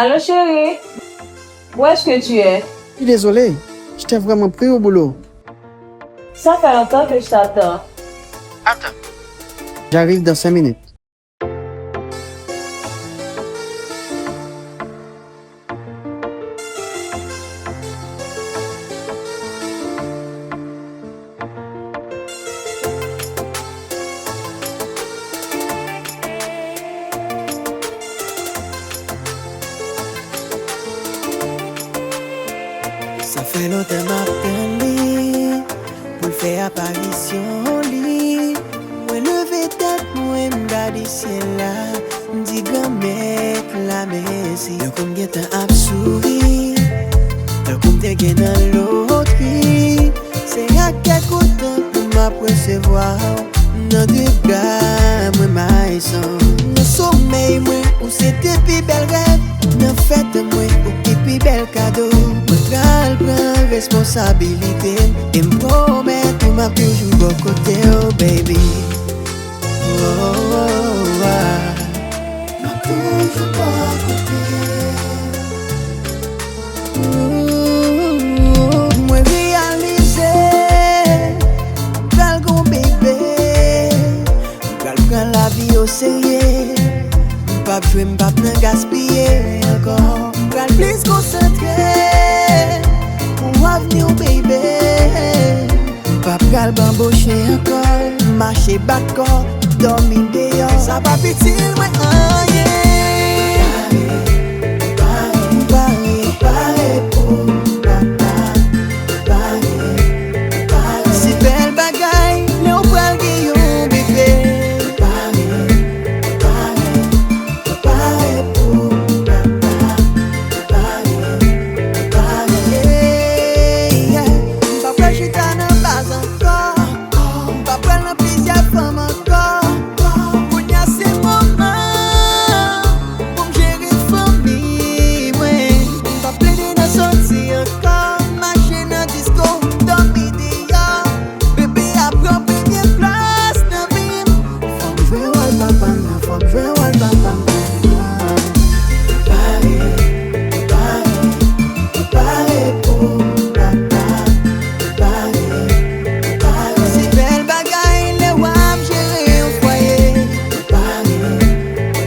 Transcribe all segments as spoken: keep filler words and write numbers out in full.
Allô, chérie. Où est-ce que tu es? Je suis désolé, j'étais vraiment pris au boulot. Ça fait longtemps que je t'attends. Attends. J'arrive dans cinq minutes. Sa fè lontan m ap tann li pou l fè aparisyon li. Mwen leve tèt mwen, m gade syèl la, m di Granmèt la mèsi. Yon kou m gentan ap souri, tankou m te gen nan lotri. Se ak kè kontan m ap resevwa w nan de bra mwen, my son. Nan somèy mwen, ou se te pi bèl rèv. Nan fèt mwen, ou ki pi bèl kado. Mwen pral pran responsabilite m e m pwomèt ou m ap toujou bò kote w, baby. Oh, oh, oh, ah. M ap toujou bò kote w. Mwen reyalize m pral gon bebe. M pral pran lavi oserye. M p ap jwe, m p ap nan gaspiye ankò. M pral plis konsantre pou avni w, baby. M p ap pral banboche ankò. Mache bat kò, dòmi deyò. Sa p ap itil mwen anyen. Pare, pare, pare pou papa. Pare, pare. Se bèl bagay lè w pral gen yon bebe. Pare, pare, pare pou papa. Pare, pare, yeah. M p ap pral chita nan baz ankò. M p ap pral nan plizyè fanm ankò. Kounye a se moman pou m jere fanmi mwen. M p ap plede nan soti ankò, mache nan disko, dòmi deyò. Bebe a pran premye plas nan vi m. Fò m jwe wòl papa m nan, fò m jwe wòl papa m nan. Pare, pare, pare pou papa. Pare, pare. Se bèl bagay lè w ap jere yon fwaye. Pare,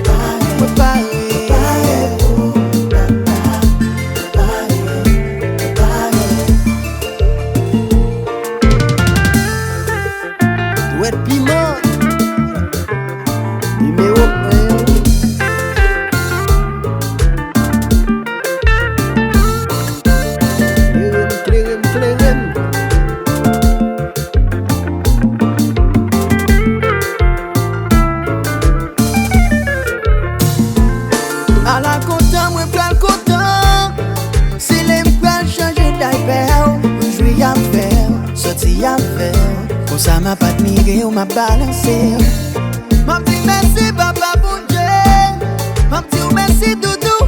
pare, pare, pare pou papa. Pare, pare. Dwèt piman. Nimewo en. Klere m, klere m, klere m. Ala kontan mwen pral kontan. Se lè m pral chanje daypè w, pou jwi avè w, sòti avè w. Konsa m ap admire w, m ap balanse w. M ap di mèsi papa Bondye. M ap di w mèsi doudou